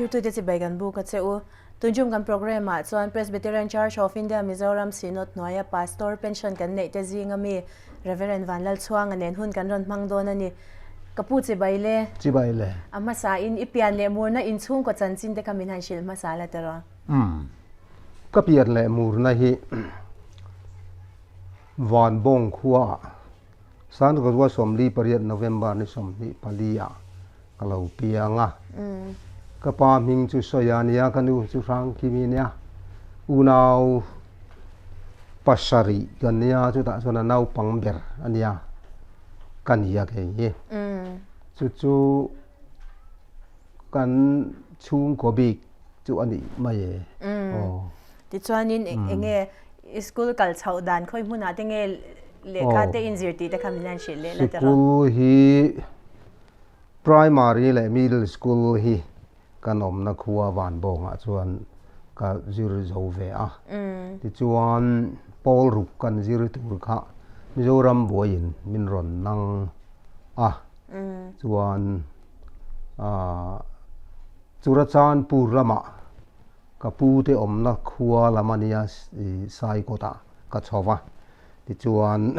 Thirtute chibai kan buk a che u. Tunjum kan programme ah chuan Presbyterian Church of India Mizoram Synod hnuaia Pastor pension kan neih te zinga mi Reverend Vanlalchhuanga nen hun kan rawn hmang dawn a ni. Ka pu chibai le. Chibai le. A hmasa in i pian leh murna inchhungkaw chanchin te kha min han hrilh hmasa la tiraw? Umm. Ka pian leh murna hi Vanbawng khuaah Sangkawzua 48 November ni 24 ah ka lo piang a. Ka pa hming chu Sawia a nia, ka nu chu Hrangkimi a nia. Unau pasarih kan nia, chutah chuan a naupang ber a nia ka ni a kei hi. Chu chu kan chhungkaw bik chu a nih mai e. Aw. Tichuanin eng nge i school kal chhoh dan khawi hmunah te nge lehkha te inzir tih te kha min han hrilh leh la tiraw? Sikul hi Primary leh Middle School hi kan awmna khua Vanbawngah chuan ka zir zo ve a. Tichuan pawl ruk kan zir tur kha Mizoram buaiin min rawn nang a. Chuan Churachandpur lamah Ka pu te awmna khua lam a nia i Saikawtah ka chho va, tichuan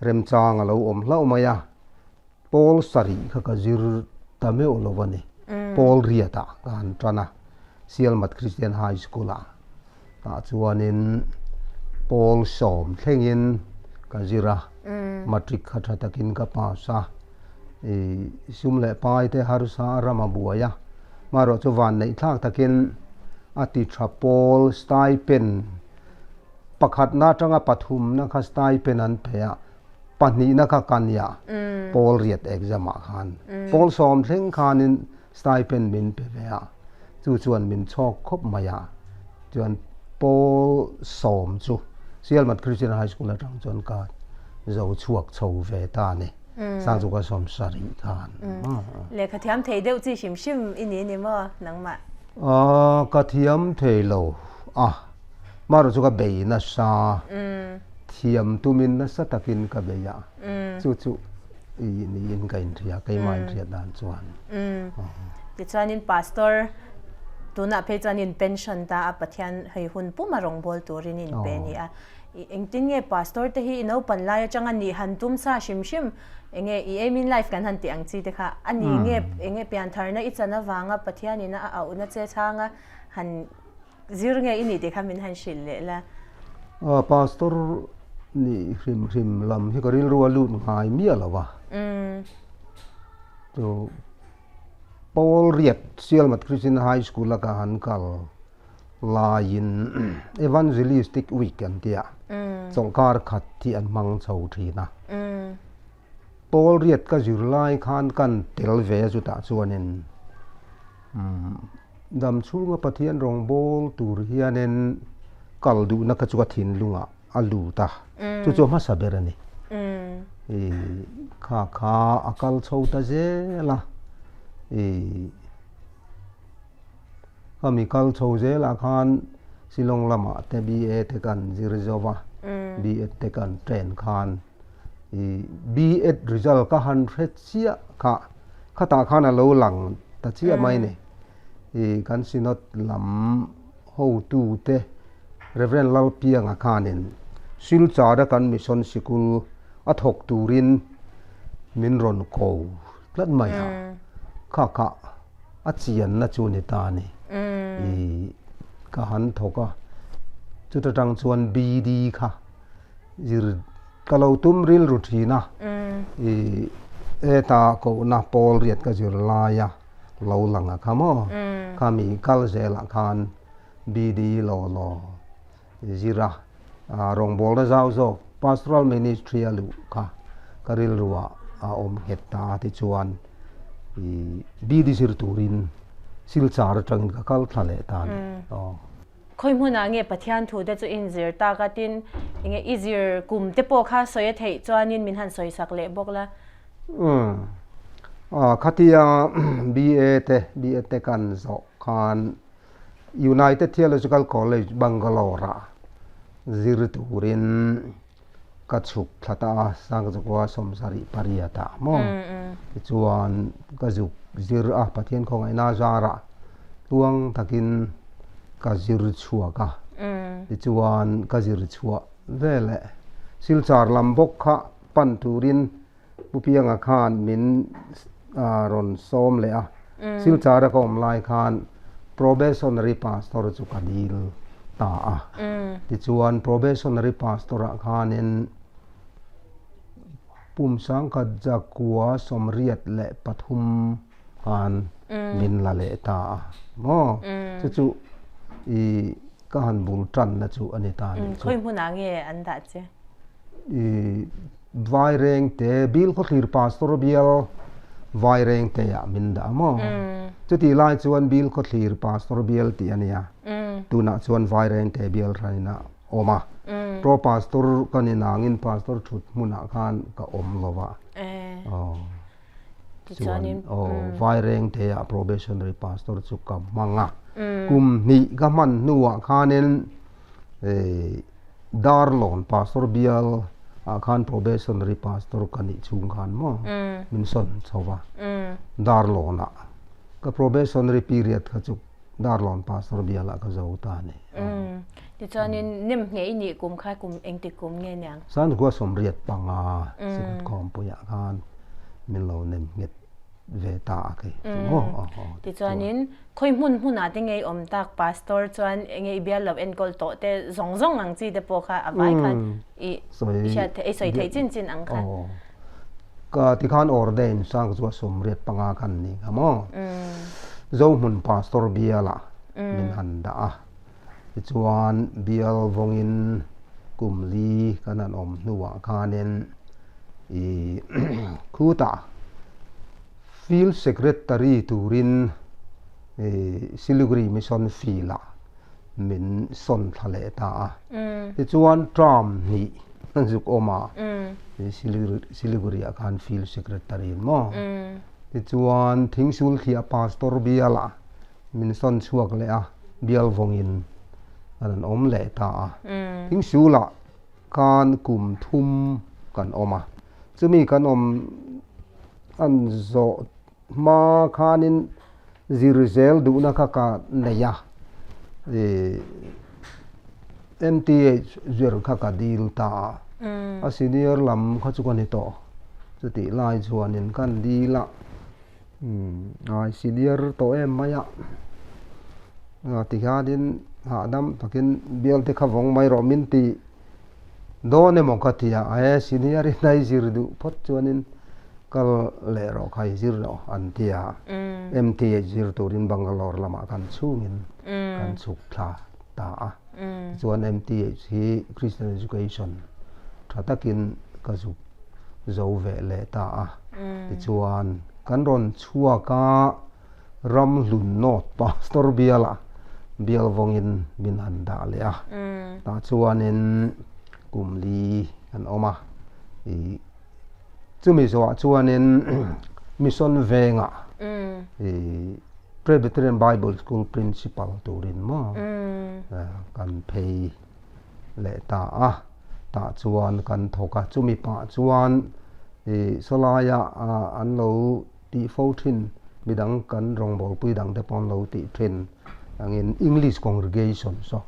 remchang a lo awm hlauh mai a, pawl sarih kha ka zir ta meuh lo a ni, pawl riatah ka han tan a, Sialmat Christian High School-ah tah chuanin pawl sawm thlengin ka zir a, matric kha tha takin ka pass a, i sum leh pai te harsa a ram a buai a. Marawh chu van neih thlak takin a ti tha pawl stipend pakhatna atanga pathumna kha stipend an pe a, pahnihna kha ka nia pawl riat exam ah khan pawl sawm thleng khanin stipend min pe ve a, chu chuan min chhawk khawp mai a, chuan pawl sawm chu Sialmat Christian High School atang chuan ka zo chhuak chho ve ta a ni. Sang chu ka sawm sarih khan. Lehkha thiam thei deuh chi hrim hrim i ni ni maw nangmah? Ka thiam thei lo a, marawh chu ka bei nasa, thiam tumin nasa takin ka bei a, chu chu i niin ka inhria, keimah inhriat dan chuan. Tichuanin Pastor tunah phei chuanin pension ta a, Pathian hei hun puma rawngbâwl turin i inpe a ni a. I engtin nge pastor te hi i naupan lai atanga nih han tum sa hrim hrim enge i aim in life kan han tih ang chi te kha a ni nge enge piantharna i chan avanga Pathian ina a auhna che chhanga han zir nge i nih tih kha min han hrilh leh la. Pastor nih hrim hrim lam hi ka rilru a lut ngai miah lo a. Chu Paul Riat Sialmat Christian High School a ka han kal laiin Evangelistic Week an tia chawlhkar khat hi an hmang chho thin a. Pawl riat ka zir lai khan kan tel ve a chutah chuanin dam chhunga Pathian rawngbâwl tur hianin kal duhna kha chu ka thinlungah a lut a, chu chu a hmasa ber a ni. I kha kha a kal chho ta zel a, i. Ka mi kal chho zelah khan Shillong lamah te BA te kan zir zo va, B.Ed te kan train khan i B.Ed result ka han hre chiah kha, khatah khan a lo lang ta chiah mai ni. I kan Synod lam hotute Rev. Lalpianga khanin Silchara kan Mission Sikul a thawk turin min rawn ko tlat mai a, kha kha a chianna chu ni ta a ni. I ka han thawk a, chuta tang chuan BD kha zir ka lo tum rilru thin a, i heta kohna pawl riat ka zir laia lo lang a kha maw, khami kal zelah khan BD law law zir a, rawngbawlna zau zawk Pastoral Ministry a luh kha ka rilruah a awm nghet ta a tichuan i BD zir turin Silchar atangin ka kal thla leh ta a ni. Aw. Khawi hmunah nge Pathian thu te chu inzir tak a tin enge i zir kum te pawh kha sawi a theih chuanin min han sawi sak leh bawk la. Umm. Khatia BA te BEd te kan zawh khan United Theological College, Bangalore-ah zir turin ka chhuk thla ta a, Sangzakua 78 ah maw? Tichuan ka zuk zir a, Pathian khawngaihna zarah. Tluang takin ka zir chhuak a, tichuan ka zir chhuah veleh Silchar lam bawk kha pan turin Pu Pianga khan min rawn sawm leh a, Silchara ka awm lai khan Probationary Pastor chu ka dil ta a, tichuan Probationary Pastor ah khanin Pum sangkhat zakua 83 khan min la leh ta a maw? Chu chu i ka han bul tanna chu a ni ta a nih chu. Khawi hmunah nge an dah che? I Vairengte Bilkhawthlir Pastor bial Vairengte-ah min dah a maw? Chutih lai chuan Bilkhawthlir Pastor bial tih a nia. Tunah chuan Vairengte bial hranin a awm a. Pro Pastor ka ni nangin Pastor thut hmunah khan ka awm lo va. Aw. Chuan aw Vairengte-ah probationary pastor chu ka hmang a. Kum hnih ka hman hnuah khanin Darlawn pastor bial ah khan probationary pastor ka nih chhung khan maw min sawn chho va. Darlawnah ka probationary period kha chu Darlawn pastor bialah ka zo ta a ni. Tichuanin nem nge i nih kum kha kum engtik kum nge niang? Sangkua 85 Synod khawmpuiah khan min lo nem nghet ve ta a kei chu maw. Tichuanin khawi hmun hmunah te nge i awm tak pastor chuan enge i bial lo enkawl tawh te zawng zawng ang chi te pawh kha a vai khan i hriat theih i sawi theih chin chin ang kha. Ka tikhan ordain Sangkua 85 khan ni kha maw. Zohmun pastor bialah min han dah a. Tichuan bial vawngin kum li kan han awm hnuah khanin i khutah Field Secretary turin i Siliguri Mission Field-ah min sawn thla leh ta a. Tichuan term hnih an zuk awm a, i Siliguri-ah khan Field Secretary maw. Tichuan Thingsulthliah Pastor bialah Min sawn chhuak leh a, bial vawngin an an awm leh ta a. Thingsulah khan kum thum kan awm a, chumi kan awm an zawh hma khanin zir zel duhna kha ka nei a, ih MTH zir kha ka dil ta a, a senior lam kha chu ka ni tawh, chutih lai chuanin kan dil a. Ai senior tawh em mai a, tikhianin hahdam takin bialte kha vawng mai rawh min ti dawn emaw ka ti a, e senior in a i zir duh phawt chuanin kal leh rawh kha i zir rawh an ti a, MTH zir turin Bangalore lamah kan chhungin kan chhuk thla ta a, tichuan MTH hi Christian Education tha takin ka zuk zo ve leh ta a. Tichuan, kan rawn chhuak a, Ramhlun North Pastor bialah bial vawngin min han dah leh a. Tah chuanin kum li kan awm a. Ih chumi zawhah chuanin Mission Vengah ih Presbyterian Bible School Principal turin maw kan phei leh ta a, tah chuan kan thawk a, chumi pah chuan ih sawlaia an lo tih fo thin midang kan rawngbawlpui dang te pawh an lo tih thin angin English congregation saw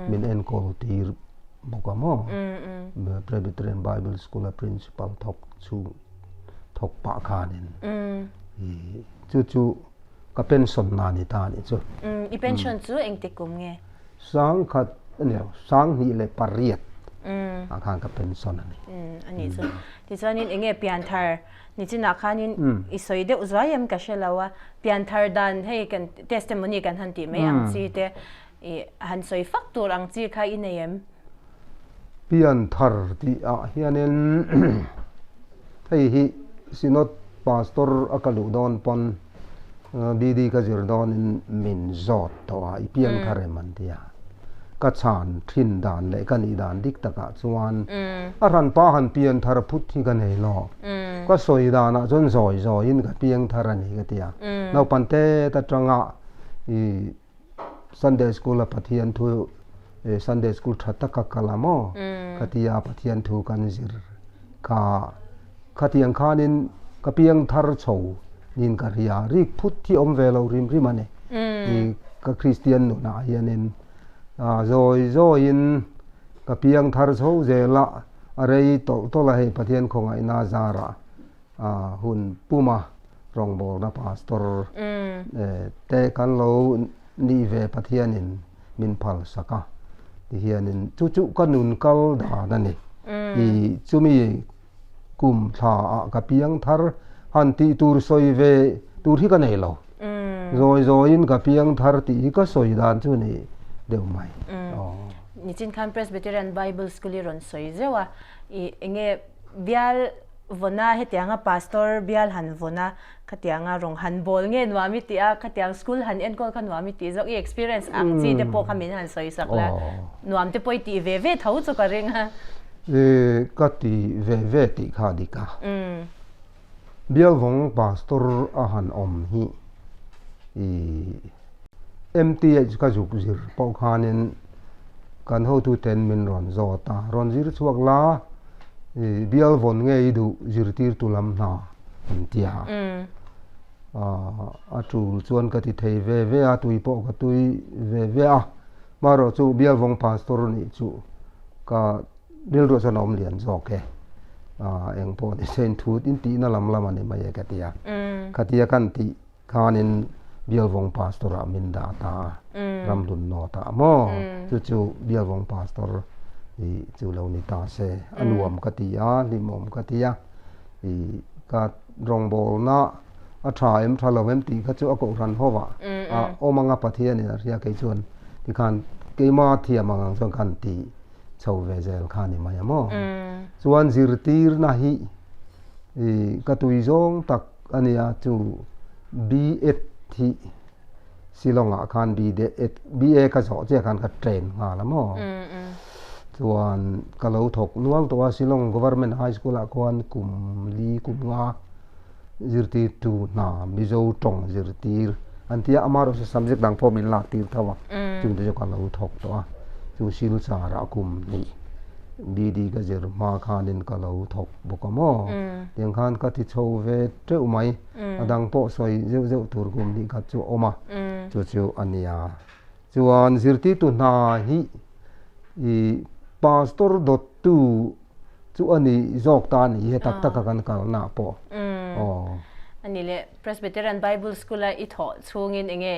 min enkawl tir bawk a maw Presbyterian Bible School a principal thawk chhung thawk pah khanin ih chu chu ka pension na ni ta a nih chu. I pension chu engtik kum nge? Sangkhat a ni lo, 2008 ah khan ka pension a ni. A nih chu. Tichuanin eng nge pianthar nichinah khanin i sawi deuh zuai em ka hre lo a, pianthar dan hei kan testimony kan han tih mai ang chi te i han sawi fak tur ang chi kha i nei em? Pianthar tih ah hianin hei hi Synod Pastor a ka luh dawn pawn BD ka zir dawnin min zawt tawh a, i piang thar em an ti a. Ka chhan thin dan leh ka nih dan dik takah chuan a hranpa han pian thar phut hi ka nei lo. Ka sawi danah chuan zawi zawiin ka piang thar a ni ka ti a. Naupang tet atanga i Sunday school a Pathian thu Sunday school tha taka kal a maw ka ti a, Pathian thu kan zir kha khatiang khanin ka piang thar chho nin ka ria rik phut hi awm ve lo rim rim a ni. ka Kristian nunah hianin zawi zawiin ka piang thar chho zel a, a rei tawlh tawlh a hei Pathian khawngaihna zarah hun puma rawngbawlna pastor te kan lo nih ve Pathianin min phal sak a tihianin chu chu ka nun kal dan a ni. I chumi kum thla ah ka piang thar han tih tur sawi ve tur hi ka nei lo. Zawi zawiin ka piang thar tih hi ka sawi dan chu ni deuh mai. Nichin khan Presbyterian Bible School i rawn sawi zeuh a, i enge bial vawna hetianga pastor bial han vawna khatianga rawng han bawl nge nuam i tih a, khatiang school han enkawl kha nuam i tih zawk i experience ang chi te pawh kha min han sawi sak la, nuam te pawh i tih ve ve tho chu ka ring a. E, ka ti ve ve tih kha dik a. Bialvawng pastor a han awm hi i MTH ka zuk zir pawh khanin kan hotuten min rawn zawt a, rawn zir chhuak la i bialvawn nge i duh zirtirtu lam hna an ti a. A tul chuan ka ti thei ve ve a, tui pawh ka tui ve ve a, marawh chu bialvawng pastor nih chu ka rilruah chuan a awm lian zawk e, eng pawh ni se in thu in tihna lam lam a ni mai e ka ti a, khatia kan tih khanin Bialvawng pastor ah min dah ta a, Ramhlun North ah maw chu chu Bialvawng pastor i chu lo ni ta se a nuam ka ti a, hlimawm ka ti a, i ka rawngbawlna a tha em tha lo em tih kha chu a kohhran ho ah a awm anga Pathianin a hria kei chuan tikhan keima thiam ang ang chuan khan ti chho ve zel kha ni mai a maw. Chuan zirtirna hi i ka tui zawng tak a nia chu B.Ed hi Shillong ah khan B.Ed B.A ka zawh chiah khan ka train nghal a maw. Chuan ka lo thawk nual tawh a Shillong Government High School ah khuan kum li kum nga zirtirtu hna Mizo tawng zirtir an tia amaherawhchu subject dang pawh min lak tir tho a chungte chu ka lo thawk tawh a chu Silchar ah kum hnih BD ka zir hma khanin ka lo thawk bawk a maw tiang khan ka ti chho ve teuh mai a dang pawh sawi zeuh zeuh tur kum hnih khat chu a awm a chu chu a nia chuan zirtirtu hna hi ih pastor dawttu Chu a ni zawk ta a ni he tak taka kan kalna pawh. Aw. A ni le, Presbyterian Bible School a i thawh chhungin enge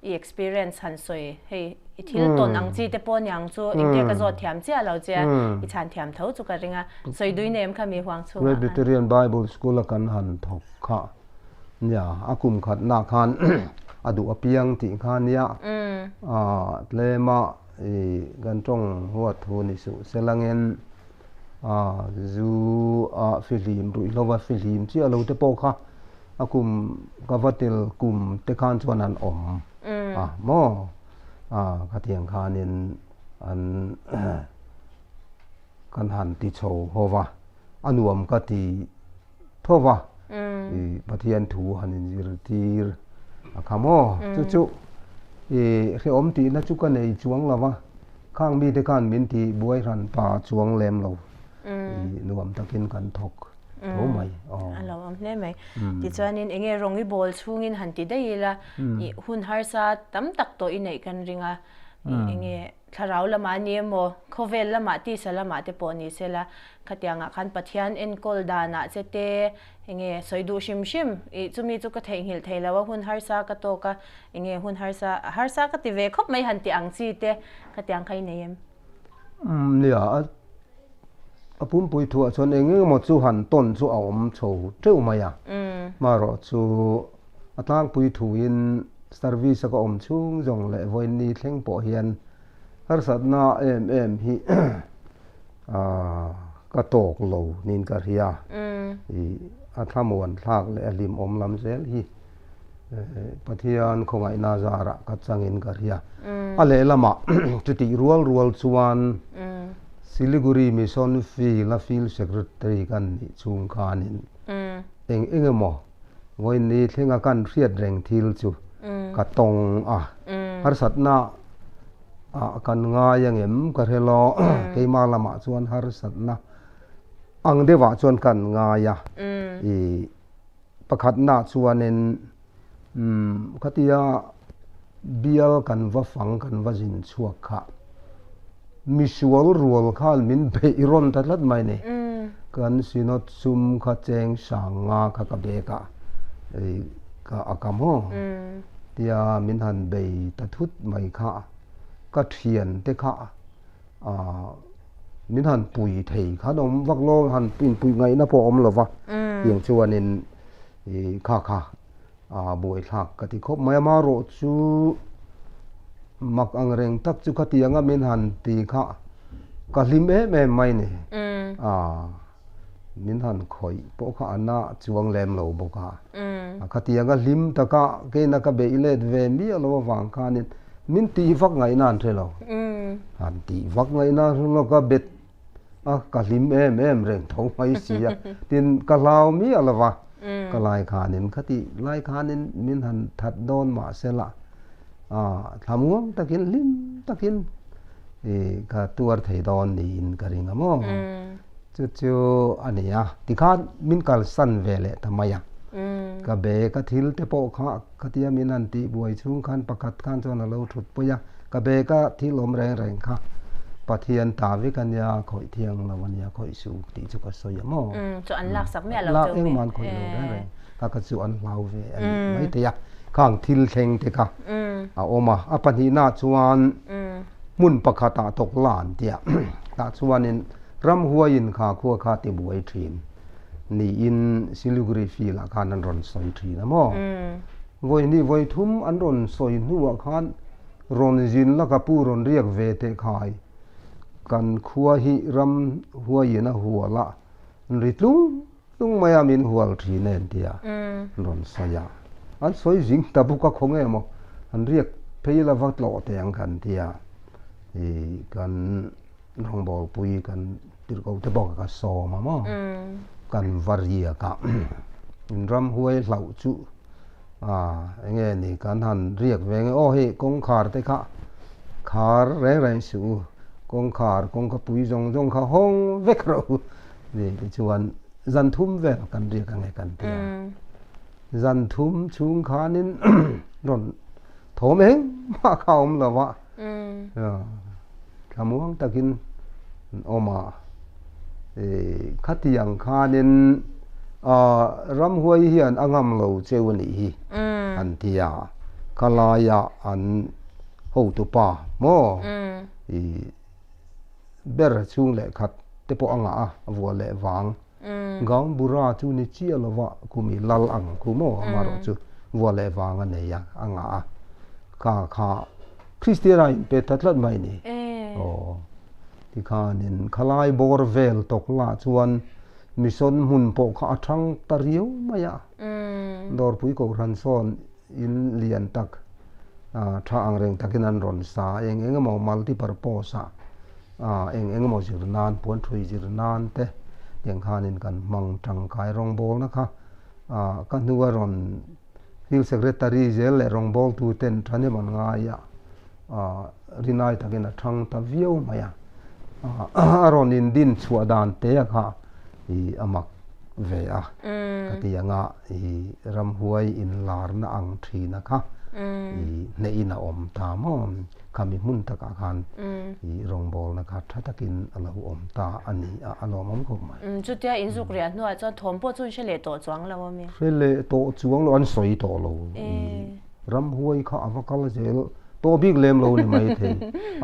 i experience han sawi? Hei i thil tawn ang chi te pawh niang chu engtia ka zawt thiam chiah lo che a, i chhan thiam tho chu ka ring a. Sawi dui nem kha mi huang chhungah khan. Presbyterian Bible School a kan han thawk kha nia, a kum khatna khan a duh apiang tih kha nia, tlema I kan tawng huat thu ni suh se langin a zu a fihlim ruihhlo a fihlim chiah lo te pawh kha a kum ka va tel kum te khan chuan an awm a maw a khatiang khanin an kan han ti chho ho va a nuam ka ti tho va i Pathian thu han inzirtir a kha maw chu chu i hrehawm tihna chu ka nei chuang lo va khang mite khan min ti buai hran pa chuang lem lo i nuam takin kan thawk tho mai aw. A lo awm hle mai. Tichuanin enge rawng i bawl chhungin han ti daih ila i hun harsa tam tak tawh i neih kan ring a enge Thlarau lamah a ni emaw, khawvel lamah, tisa lamah te pawh ni sela, khatiangah khan Pathian enkawl danah che te, enge sawi duh hrim hrim, ih chumi chu ka theihnghilh thei lo a, hun harsa ka tawk a, enge hun harsa, harsa ka ti ve khawp mai han ti ang chi te, khatiang kha i nei em? Umm nia, a pumpui thuah chuan eng eng emaw chu han tawn chu a awm chho teuh mai a, marawh chu A tlangpui thuin service a ka awm chhung zawng leh vawiin ni thleng pawh hian harsatna em em hi ka tawk lo niin ka hria. Ih a thlamuan thlak leh a hlimawm lam zel hi Pathian khawngaihna zarah ka changin ka hria. A lehlamah chutih rual rual chuan Siliguri Mission Field a Field Secretary ka nih chhung khanin eng eng emaw Vawiin thlenga kan hriat reng thil chu ka tawng a, harsatna ah kan ngai angem ka hre lo, keimah lamah chuan harsatna ang deuhah chuan kan ngai a, ih pakhatna chuanin khatia. Bial kan va fang kan va zin chhuak kha misual rual khan min beih rawn ta tlat mai ni. Kan Synod sum kha cheng sang nga kha ka bag ah ka a kam aw tia min han bei ta thut mai kha ka thian te kha min han pui thei khan awm vak lo han inpuih ngaihna pawh a awm lo va tiang chuanin kha kha A buaithlak ka ti khawp mai a, marawh chu mak ang reng tak chu khatiang a min han ti kha ka hlim em em mai ni. A min han khawih pawh kha a na chuang lem lo bawk a. Khatiang a hlim taka keina ka beih let ve miah lo avang khanin min tih vak ngaihna an hre lo. Han tih vak ngaihna an hre lo ka bet a ka hlim em em reng tho mai si a tin ka hlau miah lo va ka lai khanin khati lai khanin min han that dawn mah se la a thlamuang takin hlim takin ih ka tuar thei dawn niin ka ring a maw chu chu a ni a tikhan min kalsan ve leh ta mai a ka be ka thil te pawh kha khatia min han tih buai chhung khan pakhat khan chuan a lo thut pui a Ka bag a thil awm reng reng kha Pathian ta vek a nia, khawih thiang lo a nia, khawih suh tih chu ka sawi a maw? Chu an lak sak miah lo chu. Engmah an khawih lo reng reng. Kha ka chu an hlau ve a nih maithei a. Khang thil thleng te kha a awm a. A pahnihna chuan hmun pakhatah thawk la an tia. Tah chuanin ramhuaiin kha khua kha ti buai thin niin Siliguri field ah khan an rawn sawi thin a maw? Vawi hnih vawi thum an rawn sawi hnuah khan rawn zin la ka pu rawn riak ve teh khai. Kan khua hi ram huaiin a hual a, ri tlung tlung mai a min hual thin e an ti a, an rawn sawi a. An sawi zing ta bawk a khaw nge maw an riak phei la va tlawh teh ang kan ti a, ih kan rawngbawlpui kan tirhkoh te bawk a ka sawm a maw kan va riak a in ramhuai hlauh chu eng nge ni kan han riak ve nge aw hei kawngkhar te kha khar reng reng suh u kawngkhar kawngka pui zawng zawng kha hawng vek rawh u ni tichuan zan thum vel kan riak ange kan ti a zan thum chhung khanin rawn thawm engmah kha a awm lo va. Thlamuang takin an awm a, khatiang khanin ramhuai hian a ngam lo cheu a nih hi an ti a, khalaia an hotupa maw ber chhung leh khat te pawh a ngah a, a vuah leh vang. Gaunbura chu ni chiah lova kumi lal ang khu maw amaherawhchu vuah leh vang a nei a, a ngah a. Kha kha Kristian a inpe ta tlat mai ni. Aw tikhanin khalai bawr vel tawk lah chuan mission hmun pawh kha a thang ta riau mai a. Dawrpui Kohhran sawn in lian tak tha ang reng takin an rawn sa a, eng eng emaw multipurpose ah eng eng emaw zir nan puan thui zir nan te tiang khanin kan hmang tangkai rawngbawlna kha ka hnua rawn Field Secretary zel leh rawngbawltu ten thahnem an ngai a, rinai takin a thang ta viau mai a, a rawn indin chhuah dan te a kha i a mak ve a, ka ti anga i ramhuai inlarna ang thina kha i hnehin a awm ta maw, khami hmun takah khan i rawngbawlna kha tha takin a lo awm ta a ni a, a lawmawm khawp mai. Chutia inzuk riah hnuah chuan thawm pawh chu an hre leh tawh chuang lo a mi? Hre leh tawh chuang lo, an sawi tawh lo. Ramhuai kha a va kal zel tawh bik lem lo ni maithei.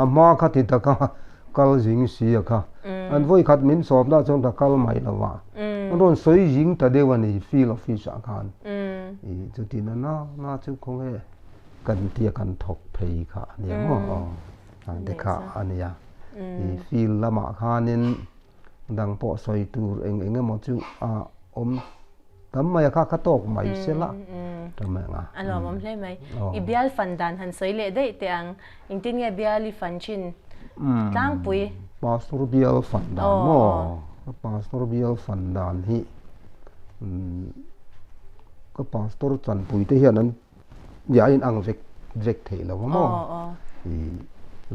A hma kha ti taka kal zing si a kha. An vawi khat min sawmna chuan ka kal mai lo va. An rawn sawi zing ta deuh a ni field office ah khan. I chuti na na na chu khawnge kan tia kan thawk phei kha a nia maw ang te kha a nia. I field lamah khanin dang pawh sawi tur eng eng emaw chu a awm Tam mai a kha kha tawk mai se la ta mai anga. A nuam awm hle mai. I bial fan dan han sawi leh daih teh ang. Engtin nge bial i fan thin tlangpui? Pastor bial fan dan maw? Ka pastor bial fan dan hi ka pastor chanpui te hian an ya a inang vek vek thei lo a maw? I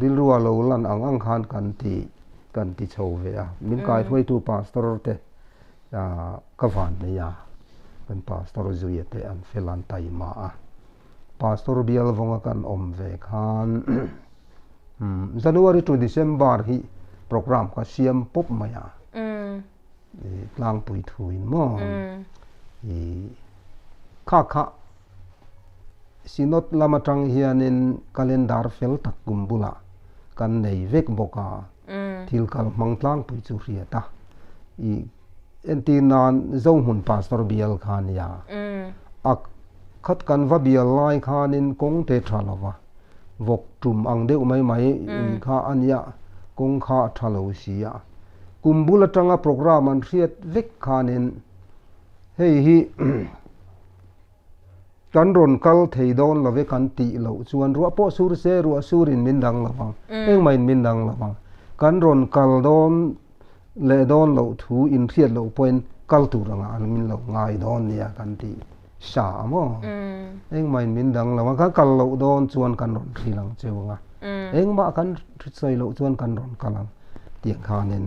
rilru a lo lan ang ang khan kan ti kan ti chho ve a. Min kaihruaitu pastor te Ka van nei a, kan pastor zuia te an fel an taima a. Pastor bial vawnga kan awm ve khan January to December hi program ka siam pawp mai a, tlangpui thuin maw kha kha Synod lam atang hianin calendar fel tak kum bulah kan nei vek bawk a, thil kal hmang tlangpui chu hriat a, Entir nan Zohmun Pastor bial kha nia. A khat kan va bial lai khanin kawng te tha lo va, vawk tum ang deuh mai mai kha a nia, kawng kha a tha lo si a. Kum bul atanga program an hriat vek khanin hei hi kan rawn kal thei dawn lo ve kan tih loh chuan ruah pawh sur se ruah surin min dang lo vang, engmahin min dang lo vang. Kan rawn kal dawn leh dawn loh thu inhriat loh pawhin kal tur anga an min lo ngai dawn nia kan ti sa a maw? Engmahin min dang lo a, kan kal loh dawn chuan kan rawn hril ang cheu ang a, engmah kan sawi loh chuan kan rawn kal ang tiang khanin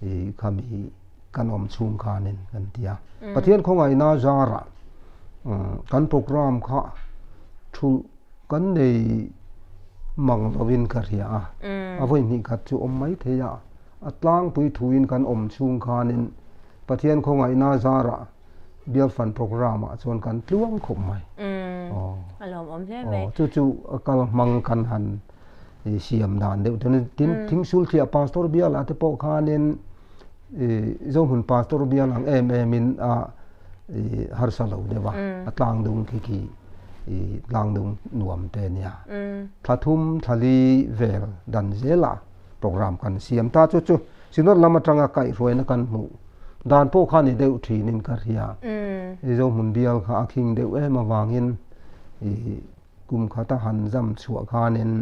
ih khami kan awm chhung khanin kan ti a. Pathian khawngaihna zarah kan program kha thulh kan nei mang lovin ka hria a, a vawi hnih khat chu awm mai thei a, a tlangpui thuin kan awm chhung khanin Pathian khawngaihna zarah Bial Fund program ah chuan kan tluang khawp mai. A lawmawm hle mai. Chu chu a kal hmang kan han siam dan deuh chuan tin thingsul thliah Pastor bial ah te pawh khanin Zohmun Pastor bial ang em em in a harsa lo deuh a, a tlang dung khi khi tlang dung nuam te ania. Thla thum thla li vel dan zelah program kan siam ta chu chu Synod lam atanga kaihhruaina kan hmuh dan pawh kha ni deuh thinin ka hria. Zohmun bial kha a khing deuh em avangin kum khata han zam chhuah khanin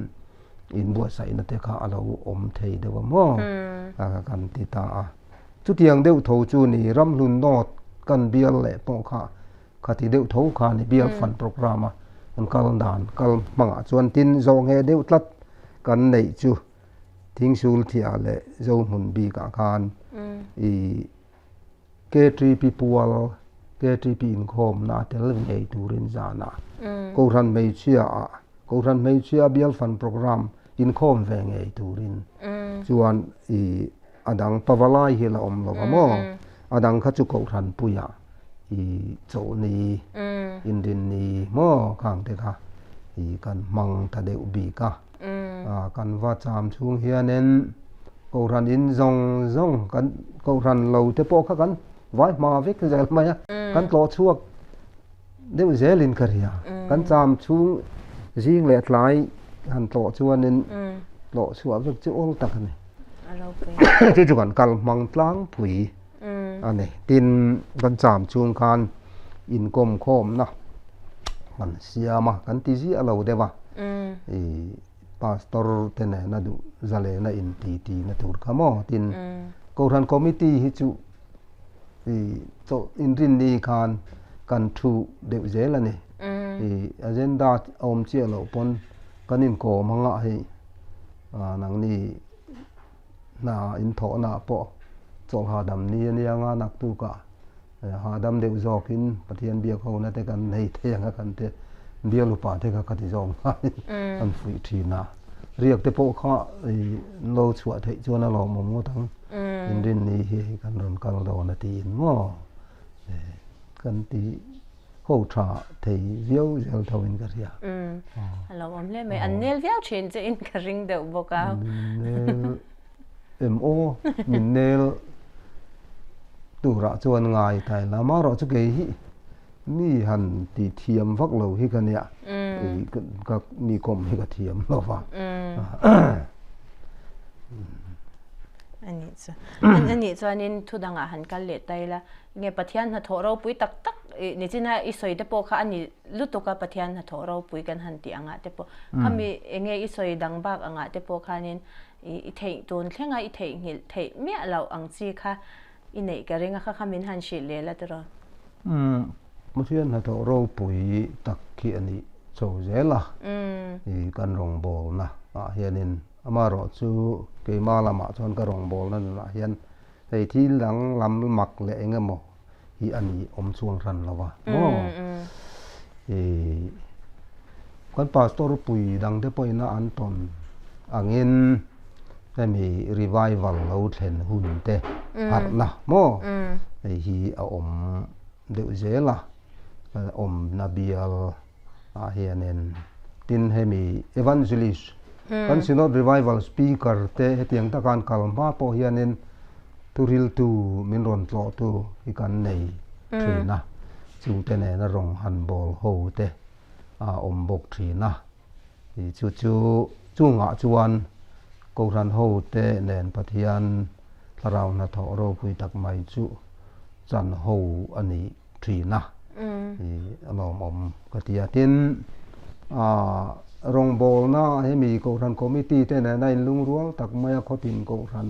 inbuatsaihna te kha a lo awm thei deuh a maw kan ti ta a. Chutiang deuh tho chu ni Ramhlun North kan bial leh pawh kha khati deuh tho kha ni bial fan program a kan kal dan kal hmangah chuan tin zawh ngheh deuh tlat kan neih chu Thingsul thiah leh Zohmun bikah khan i KTP pual KTP inkhawmna a tel ngei turin zanah Kohhran hmeichhia ah Kohhran hmeichhia bial fan program inkhawm ve ngei turin chuan i a dang pavalai hi la awm lo va maw a dang kha chu Kohhran puiah i chawlhni inrinni maw khang te kha i kan hmang ta deuh bik a. Kan va cham chhung hianin Kohhran in zawng zawng kan Kohhran lo te pawh kha kan vai hma vek zel mai a, kan tlawh chhuak deuh zelin ka ria. Kan cham chhung zing leh tlai han tlawh chuanin tlawh chhuah vek chu awl tak a ni. Chu chu kan kal hmang tlangpui a ni. Tin, kan cham chhung khan inkawm khawmna kan siam a, kan ti ziah lo deuh a. I pastor te nena duh zalena in ti ti na tur kha maw tin Kohhran committee hi chu i chawlh inrinni khan kan thu deuh zel a ni. I agenda a awm chiah loh pawn kan inkawm anga hei nangni hna inthawhna pawh chawlh hahdam ni a nia nga naktukah Hahdam deuh zawkin Pathian biak hona te kan nei thei ang a kan te bial upa te kha ka ti zawk hmain an fuih thin a. Riak te pawh kha lo chhuah theih chuan a lawmawm ngawt ang. Inrinni hi hei kan rawn kal dawn a tiin maw kan ti ho tha thei viau zel tho in ka hria. A lawmawm hle mai. An nel viau thin che in ka ring deuh bawk a. Min nel em aw, min nel turah chuan ngai ta ila amaherawh chu kei hi mi han ti thiam vak lo hi ka nia ka mi kawm hi ka thiam lo va. Ani chu ani chuanin thu dangah han kal leh ta ila nge Pathian hnathawh ropui tak tak nichina i sawi te pawh kha ani lutuk a Pathian hnathawh ropui kan han tih angah te pawh khami enge i sawi dang bak angah te pawh khanin I theih tun thlenga i theihnghilh theih miah loh ang chi kha i neih ka ring a, kha kha min han hrilh leh la tiraw? Umm, Pathian hnathawh ropui tak khi a nih chho zel a, i kan rawngbawlna ah hianin amaherawh chu keimah lamah chuan ka rawngbawlna nunah hian hei thil dang lam mak leh eng emaw hi a nih awm chuang hran lo va maw? I. Kan pastor pui dangte pawhin a an tawn angin hemi revival lo thlen hun te harhna maw hei hi a awm deuh zel a, awmna bial ah hianin tin hemi evangelist kan Synod revival speaker te hetiang taka an kal hma pawh hianin thuriltu min rawn tlawhtu hi kan nei thin a, chungte nena rawng han bawl ho te a awm bawk thin a, chu chu chungah chuan Kohhran hote nen Pathian thlarau hnathawh ropui tak mai chu chan ho a ni thin a, a lawmawm ka ti a. Tin, rawngbawlna hemi Kohhran Committee te nena inlungrual tak maia khawtin Kohhran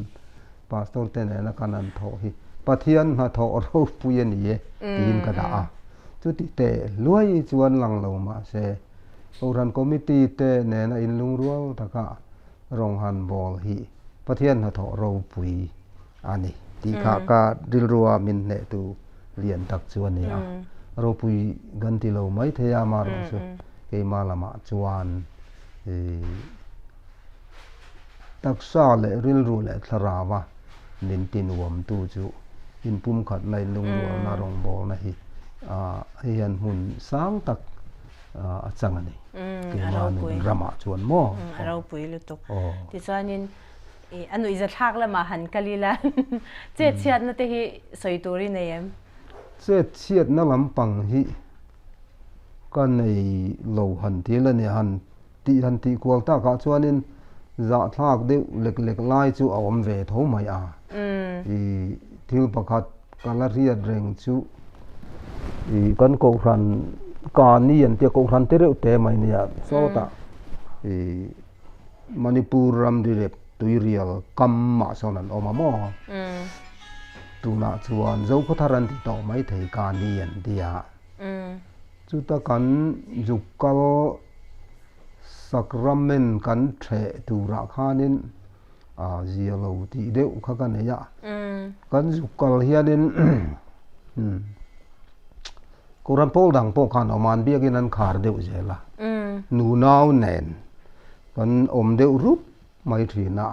Pastor te nena kan han thawh hi Pathian hnathawh ropui a ni e tiin ka dah a. Chuti teh hluai chuan lang lo mahse Kohhran Committee te nena inlungrual taka rawng han bawl hi Pathian hnathawh ropui a ni tih kha ka rilrua min hnehtu lian tak chu a ni a. Ropui kan ti lo mai thei a, amaherawhchu keimah lamah chuan Taksa leh rilru leh thlarau a min ti nuamtu chu inpumkhatna, inlungrualna, rawngbawlna hi hei hian hmun sang tak a chang a ni. Keimah nun ramah chuan maw? A ropui lutuk. Tichuanin a nuihzathlak lamah han kal ila chetchhiatna te hi sawi tur i nei em? Chetchhiatna lampang hi ka nei lo han ti la ni, han Tih han tih kual takah chuanin zahthlak deuh lek lek lai chu a awm ve tho mai a. I thil pakhat ka la hriat reng chu i kan kohhran Kani an tia kohhran te reuh te mai nia sawtah i Manipur ram rirep tuirial kam mah sawn an awm a maw? Tunah chuan Zokhawthar an ti tawh mai thei Kani an tia. Chuta kan zuk kal sacrament kan theh turah khanin a zia lo tih deuh kha ka nei a. Kan zuk kal hianin Kohhran pawl dang pawh khan awm a, an biakin an khar deuh zel a. Nunau nen kan awm deuh rup mai thin a.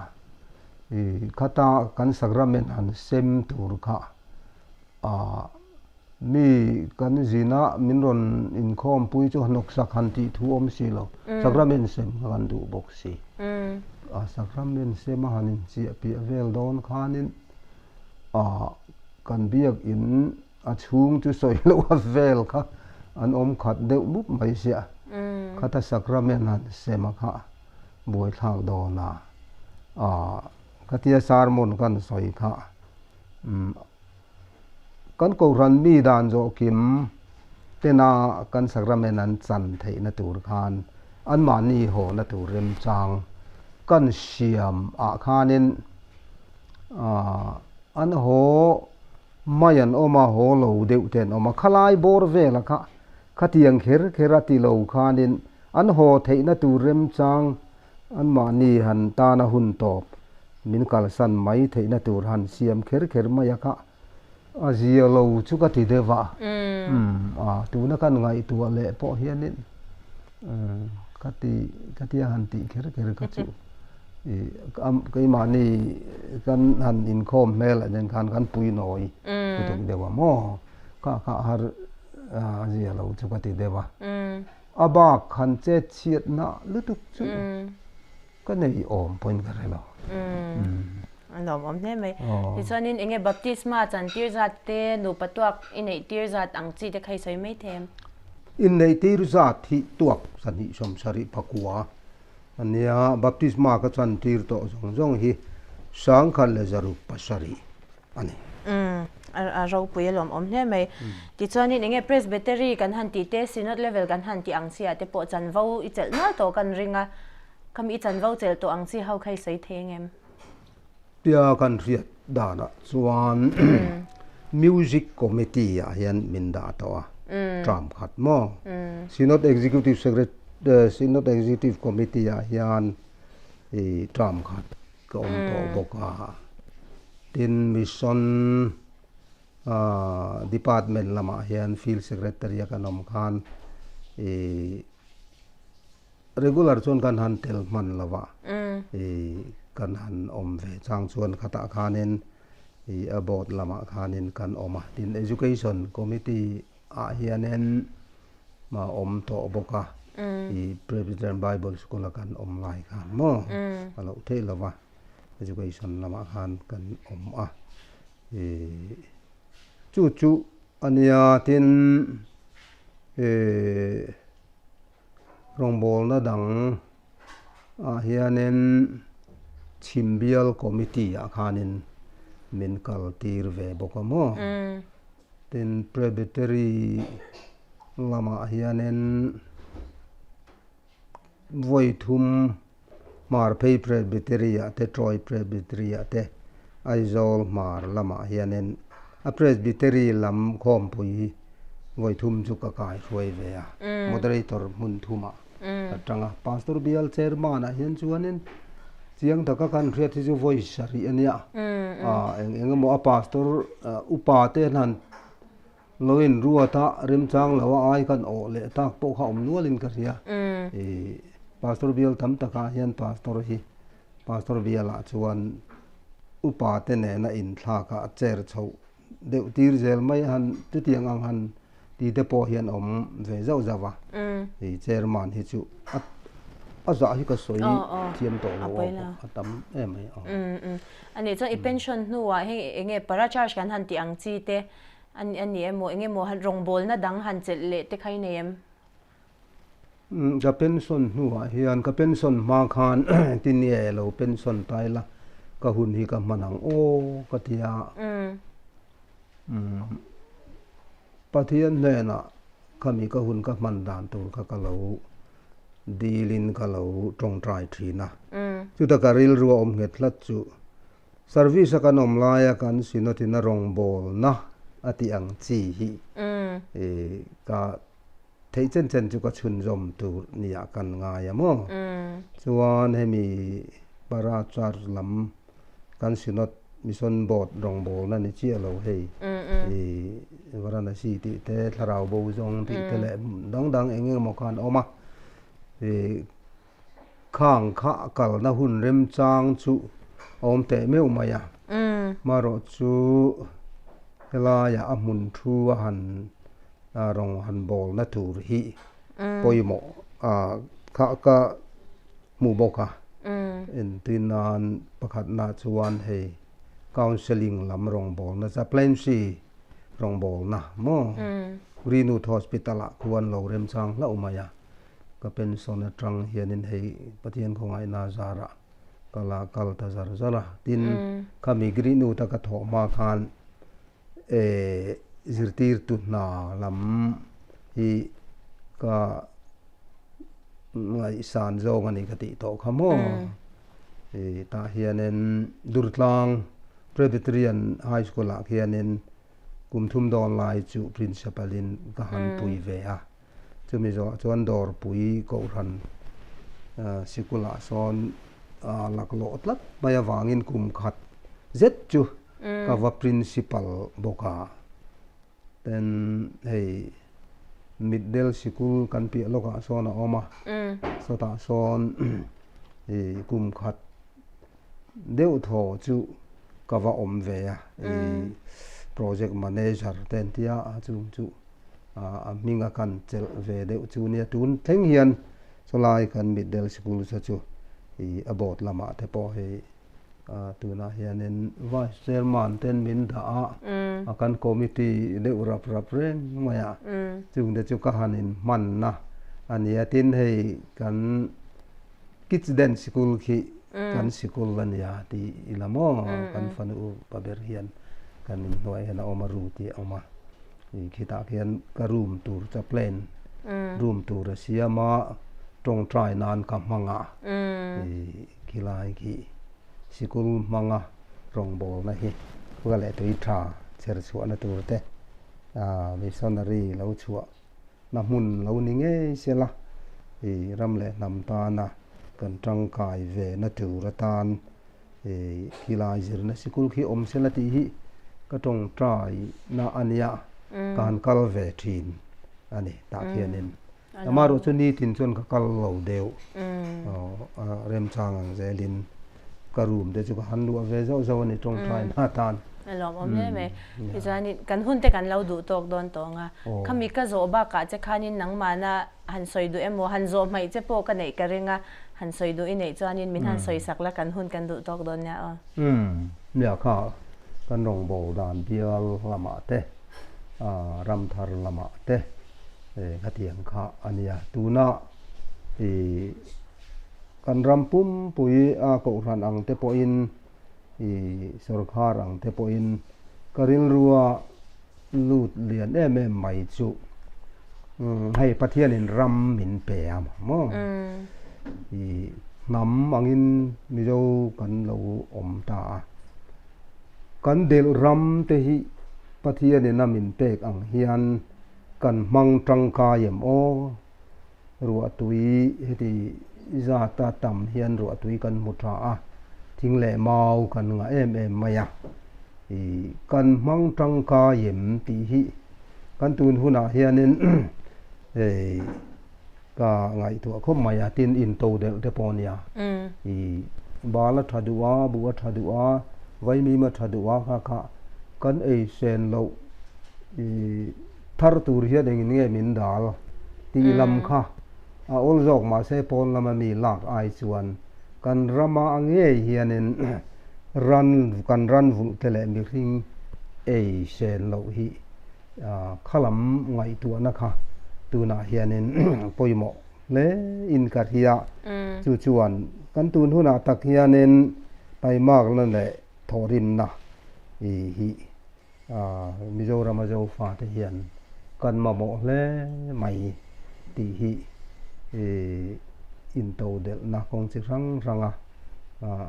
Khata kan sacrament han sem tur kha a mi kan zina min rawn inkhawmpui chu hnawksak han tih thu awm si lo, sacrament sem kha kan duh bawk si. A sacrament sem a han inchiah piah vel dawn khanin a kan biakin a chhung chu sawi loh a vel kha an awm khat deuh mup mai sia. Khata sacrament han sem a kha buaithlak dawn a, a khatia sermon kan sawi kha Kan Kohhran mi dan zawh kim tena kan sacrament an chan theihna tur khan anmahni hawhna tur remchang kan siam ah khanin an haw mai an awm a, haw lo deuh te an awm a, khalai bawr vela kha khatiang kher kher a ti lo khanin an haw theihna tur remchang Anmahni han tana hun tawp min kalsan mai theihna tur han siam kher kher mai a kha a zia lo chu ka ti deuh a. Umm a tuna kan ngaihtuah leh pawh hianin umm ka ti ka tia han tih kher kher kha chu i keimahni kan han inkhawm hmel ah hian khan kan pui nawi lutuk deuh a maw kha kha har a zia lo chu ka ti deuh a. A bak han chet chhiat nah lutuk chu ka nei awm pawhin ka hre lo. A lawmawm hle mai. Tichuanin enge baptisma chantir zat te, nupa tuak i neih tir zat ang chi te kha i sawi mai thei em? Inneih tir zat hi tuak 27 pakua a nia, baptisma ka chantir tawh zawng zawng hi 1107 a ni. Umm, a ropui a lawmawm hle mai. Tichuanin enge Presbytery kan han tih te, Synod level kan han tih ang chi ah te pawh chanvo i chelh nual tawh kan ring a, khami i chanvo chelh tawh ang chi ho kha i sawi thei engem? Tia kan hriat danah chuan Music Committee ah hian min dah tawh a, term khat maw? Synod Executive Secretary, Synod Executive Committee ah hian i term khat ka awm tawh bawk a, tin mission department lamah hian field secretary a kan awm khan ih. Regular chuan kan han tel hman lo a, ih kan han awm ve chang chuan khatah khanin ih a board lamah khanin kan awm a. Tin, Education Committee ah hianin a awm tawh bawk a, ih Presbyterian Bible School a kan awm lai khan maw a loh theih lo va, Education lamah khan kan awm a. Ih chu chu a nia, tin ih. Rawngbawlna dang ah hianin Chhimbial Committee ah khanin min kal tir ve bawk a maw? Tin, Presbytery lamah hianin vawi thum Hmarphei Presbytery ah te, Troy Presbytery ah te, Aizawl Hmar lamah hianin a Presbytery lam khawmpui hi vawi thum chu ka kai hruai ve a, Moderator hmun thumah ka tang a. Pastor Bial Chairman ah hian chuanin chiang taka kan hriat hi chu vawi sarih a nia, eng eng emaw a Pastor upa te han Lo in ruat a, remchang lo a ai kan awh leh tak pawh kha awm nualin ka hria. Ih, Pastor bial tam takah hian Pastor hi Pastor bialah chuan upa te nena inthlak a chair chhoh deuh tir zel mai a han chutiang ang han ti te pawh hian awm ve zauh zauh a. Ih, chairman hi chu a a zah hi ka sawi thiam tawh lo a, a tam em mai a. Ani chuan i pension hnuah heng eng nge para charge kan han tih ang chi te A ni emaw, eng emaw rawngbawlna dang han chelh leh te kha i nei em? Ka pension hnuah hian ka pension hma khan engtin nge lo pension ta ila ka hun hi ka hman ang aw ka ti a. Pathian hnenah khami ka hun ka hman dan tur kha ka lo dilin ka lo tawngtai thin a. Chuta ka rilru a awm nghet hlat chu Service a kan awm laia kan Synod in a rawngbawlna a tih ang chi hi ka theih chen chen chu ka chhunzawm tur nia kan ngai a maw? Chuan hemi para charge lam kan Synod Mission Board rawngbawlna ni chiah lo hei Varanasi tih te thlarau bo zawng tih te leh dang dang eng eng emaw khan a awm a. Khang kha a kalna hun remchang chu a awm teh meuh mai a. Marawh chu helaiah a hmun thu a han rawn han bawlna tur hi pawimawh kha ka hmu bawk a. Entir nan pakhatna chuan hei counselling lam rawngbawlna chaplaincy rawngbawlna maw Greenwood Hospital-ah khuan lo remchang hlauh mai a. Ka pension atang hianin hei Pathian khawngaihna zarah ka la kal ta zar zar a. Tin, khami Greenwood a ka thawh hma khan eh zirtirtu hna lam hi ka ngaihsan zawng a ni ka tih tawh kha maw. Eh tah hianin Durtlang Presbyterian High School ah khianin kum thum dawn lai chu principal in ka han pui ve a. Chumi zawhah chuan dawrpui kohhran sikulah sawn laklawh tlat mai avangin kum khat zet chu ka va principal bawk a. Then hei Mitdel sikul kan piah lawkah sawn a awm a, sawtah sawn kum khat deuh thaw chu ka va awm ve a, project manager te an tia a chung chu a hming a kan chelh ve deuh chu nia tun thleng hian chulai kan mitdel sikul saw chu ih a board lamah te pawh hei tunah hianin vice chairman ten min dah a a kan committee deuh rap rap reng mai a chung te chu ka han in hmanna a nia tin hei kan. Kids Dance Sikul khi kan sikul a nia tih ila maw kan fanu pa ber hian kan inhnuai hian a awm a ru tih a awm a ih khitah khian ka room tur chaplain room tur a siam a tawngtai nan ka hmang a ih khilai khi sikul hmanga rawngbawlna hi ka leh tui tha chher chhuahna tur te ah missionary lo chhuah. Na hmun lo ni ngei se la, i ram leh hnam tana kan tangkai ve na tur atan i khilai zirna sikul khi awm se la tih hi ka tawngtai na a nia, ka han kal ve thin a ni tah khianin. Amaherawh chu nitin chuan ka kal lo deuh. A remchang ang zelin ka room te chu ka han luah ve zauh zauh a ni tawngtaina atan. A lawmawm hle mai. Tichuanin kan hun te kan lo duh tawk dawn tawng a. Khami ka zawh bakah che khanin nangmahna han sawi duh emaw han zawh hmaih che pawh ka neih ka ring a, han sawi duh i neih chuanin min han sawi sak la kan hun kan duh tawk dawn nia aw. Umm, nia kha kan rawngbâwl dan bial lamah te, ramthar lamah te khatiang kha a nia. Tuna ih kan ram pumpui a kohhran ang te pawhin ih sawrkhar ang te pawhin ka rilrua lut lian em em mai chu hei Pathianin ram min pe a maw ih hnam angin Mizo kan lo awm ta a kan delh ram te hi Pathianin a min pek ang hian kan hmang tangkai em aw ruahtui heti zata tam hian ruahtui kan hmu tha a, thing leh mau kan ngah em em mai a, ih kan hmang tangkai em tih hi kan tun hunah hianin hei ka ngaihtuah khawp mai a, tin into delh te pawh a nia, ih bal a tha duh a, buh a tha duh a, vaimim a tha duh a kha kha kan ei sen loh ih. Thar tur hian engin nge min dal tih lam kha a awl zawk mahse pawn lama mi lak ai chuan kan rama a ngei hianin ran kan ran vulh te leh mihring ei sen loh hi kha lam ngaihtuahna kha tunah hianin pawimawh hle in ka hria. Chu chuan kan tun hunah tak hianin taimakna leh thawhrimna hi Mizorama Zofate hian kan mamawh hle mai tih hi intodelhna kawng chi hrang hranga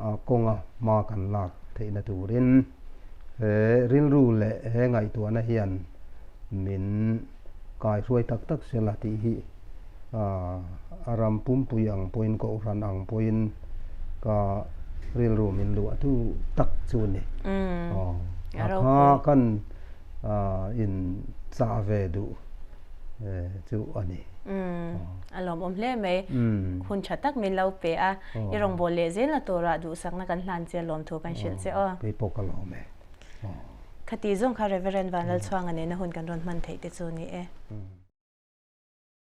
a kawnga hma kan lak theihna turin he rilru leh he ngaihtuahna hian min kaihruai tak tak sela tih hi a ram pumpui ang pawhin kohhran ang pawhin ka rilru min luah tu tak chu a ni. A kha kan in chah ve duh chu a ni. A lawmawm hle mai. Hun tha tak min lo pe a, i rawngbâwl leh zel na turah duhsakna kan hlan che lawmthu kan hrilh che aw. Kei pawh ka lawm e. Khati zawng kha Reverend Vanlalchhuanga nena hun kan rawn hman theih te chu ni e.